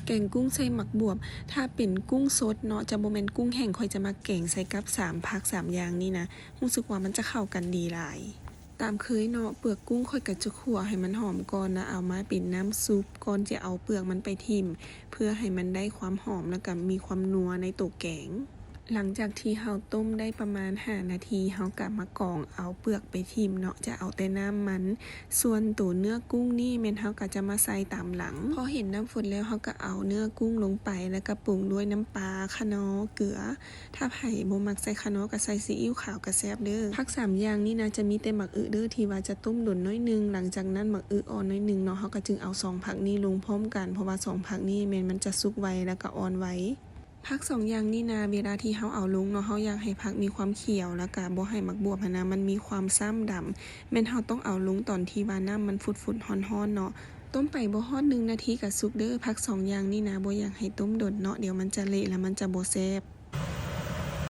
ແກງກຸ້ງໃສ່ໝາກບວບ ຖ້າເປັນກຸ້ງສົດເນາະ ຈະບໍ່ແມ່ນກຸ້ງແຫ້ງ ຂ້ອຍຈະມັກແກງໃສ່ກັບສາມຜັກສາມຢ່າງນີ້ນະ ຮູ້ສຶກວ່າມັນຈະເຂົ້າກັນດີຫຼາຍ. ຕາມເຄີຍເນາະ ເປືອກກຸ້ງຂ້ອຍກໍຈະຂົ້ວໃຫ້ມັນຫອມກ່ອນ ແລ້ວເອົາມາເປັນນ້ຳຊຸບ ກ່ອນຈະເອົາເປືອກມັນໄປຖິ້ມ ເພື່ອໃຫ້ມັນໄດ້ຄວາມຫອມ ແລ້ວກໍມີຄວາມນົວໃນໂຕແກງ. ຫຼັງຈາກທີ່ເຮົາຕົ້ມໄດ້ປະມານຫ້ານາທີ ເຮົາກໍມາກອງເອົາເປືອກໄປຖິ້ມເນາະ ຈະເອົາແຕ່ນ້ຳມັນ. ສ່ວນໂຕເນື້ອກຸ້ງນີ້ແມ່ນເຮົາກໍຈະມາໃສ່ຕາມຫຼັງ. ພໍເຫັນນ້ຳຟົດແລ້ວ ເຮົາກໍເອົາເນື້ອກຸ້ງລົງໄປ ແລ້ວກໍປຸງດ້ວຍນ້ຳປາ, ຂະໜໍ, ເກືອ. ຖ້າໃຜບໍ່ມັກໃສ່ຂະໜໍກໍໃສ່ຊີອິ້ວຂາວກໍແຊບເດີ້. ຜັກສາມຢ່າງນີ້ນະ ຈະມີແຕ່ໝາກອຶເດີ້ ທີ່ວ່າຈະຕົ້ມດົນໜ້ອຍໜຶ່ງ. ຫຼັງຈາກນັ້ນໝາກອຶອ່ອນໜ້ອຍໜຶ່ງເນາະ ເຮົາກໍຈຶ່ງເອົາສອງຜັກນີ້ລົງພ້ອມກັນ ເພາະວ່າສອງຜັກນີ້ແມ່ນມັນຈະສຸກໄວ ແລ້ວກໍອ່ອນໄວ. ຜັກສອງຢ່າງນີ້ນະ ເວລາທີ່ເຮົາເອົາລົງເນາະ ເຮົາຢາກໃຫ້ຜັກມີຄວາມຂຽວ ແລ້ວກະບໍ່ໃຫ້ໝາກບວບຫັ້ນນະ ມັນມີຄວາມຊ້ຳດຳ ແມ່ນເຮົາຕ້ອງເອົາລົງຕອນທີ່ວ່ານ້ຳມັນຟຸດໆ ຮ້ອນໆ ເນາະ. ຕົ້ມໄປບໍ່ຮອດໜຶ່ງນາທີກະສຸກເດີ້. ຜັກສອງຢ່າງນີ້ນະ ບໍ່ຢາກໃຫ້ຕົ້ມດົນເນາະ ດຽວມັນຈະເລະ ແລ້ວມັນຈະບໍ່ແຊບ.